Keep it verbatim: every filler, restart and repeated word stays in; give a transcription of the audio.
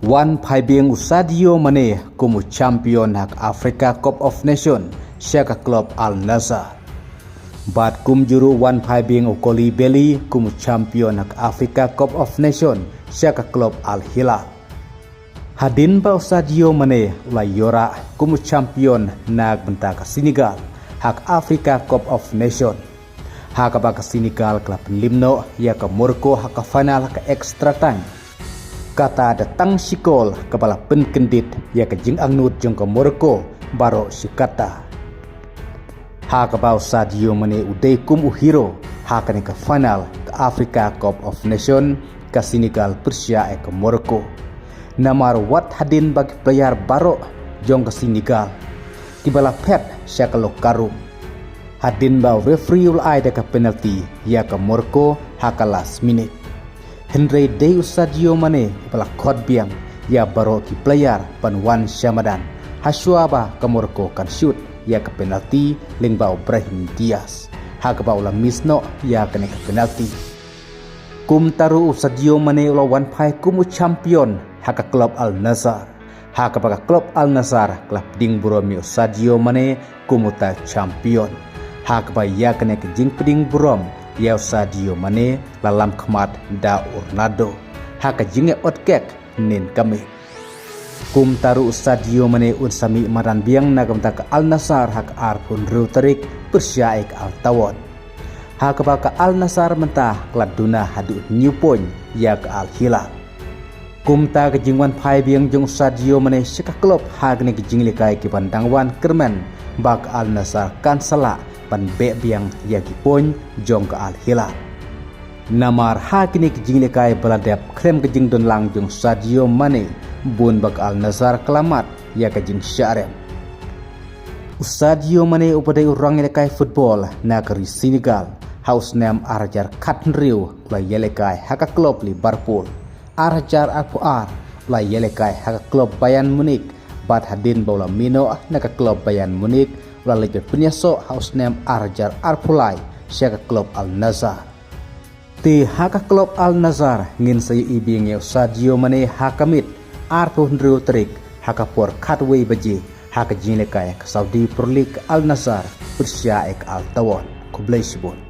Wan phai biang u Sadio Mane kum u champion ha ka Africa Cup of Nation sha ka club Al Nassr. Bad kumjuh ruh wan phai biang u Koulibaly kum u champion ha ka Africa Cup of Nation sha ka club Al Hilal. Hadien ba u Sadio Mane u la ïoh rah kum u champion na ka bynta ka Senegal ha ka Africa Cup of Nation, ha kaba ka Senegal ka la pynlip noh ïa ka Morocco ha ka final ha ka extra time. Kata da tang shi kol kaba la pynkyndit ïa ka jingangnud jong ka Morocco baroh shi katta. Ha kaba u Sadio Mane u dei kum u hero ha kane ka final ka Africa Cup of Nation, ka Senegal pyrshah ïa ka Morocco. Namar wat hadien ba ki player baroh jong ka Senegal kiba la phet sha ka locker room, hadien ba u referee u la ai da ka penalty ïa ka Morocco ha ka last minute. Hynrei dei u Sadio Mane uba la khot biang ïa baroh ki player ban wan sha madan hashwa ba ka Morocco kan shoot ïa ka penalty lyngba u Brahim Diaz, ha kaba u la miss noh ïa kane ka penalty. Kumta ruh u Sadio Mane u la wan phai kum u champion ha ka club Al Nassr, ha kaba ka club Al Nassr ka la pdiang burom ïa u Sadio Mane kum uta u champion, ha kaba ïa kane ka jingpdiang burom ïa u Sadio Mane la lam khmat da u Ronaldo ha ka jingïaot kek hynnin ka miet. Kumta ruh u Sadio Mane un sa mih madan biang na ka bynta ka Al Nassr ha ka arphew hynriew tarik pyrshah ïa ka Al Taawoun, ha kaba ka Al Nassr mynta ka la duna haduh hynñiew point ïa ka Al Hilal. Kumta ka jingwan phai biang jong u Sadio Mane sha ka club ha kane ka jingïalehkai ki ban dang wan kyrmen ba ka Al Nassr kan sa lah ban beh biang ïa ki point jong ka Al Hilal. Namar ha kine ki jingïalehkai ba la dep khlem ka jingdon lang jong u Sadio Mane, bun ba ka Al Nassr ka la mad ïa ka jingshah rem. U Sadio Mane uba dei u rangïalehkai football na ka ri Senegal, ha u snem ar hajar khathynriew u la ïalehkai ha ka club Liverpool. Ar hajar arphew ar u la ïalehkai ha ka club Bayern Munich, bad hadien ba u la mih noh na ka club Bayern Munich u la leit ban pynïasoh ha u snem ar hajar arphew lai sha ka club Al Nassr. Te ha ka club Al Nassr ngin sa ïohi biang ïa u Sadio Mane ha ka miet arphew hynriew tarik ha ka por khatwei baje ha ka jingïalehkai ka Saudi Pro League, Al Nassr pyrshah ïa ka Al Taawoun. Khublei shibun.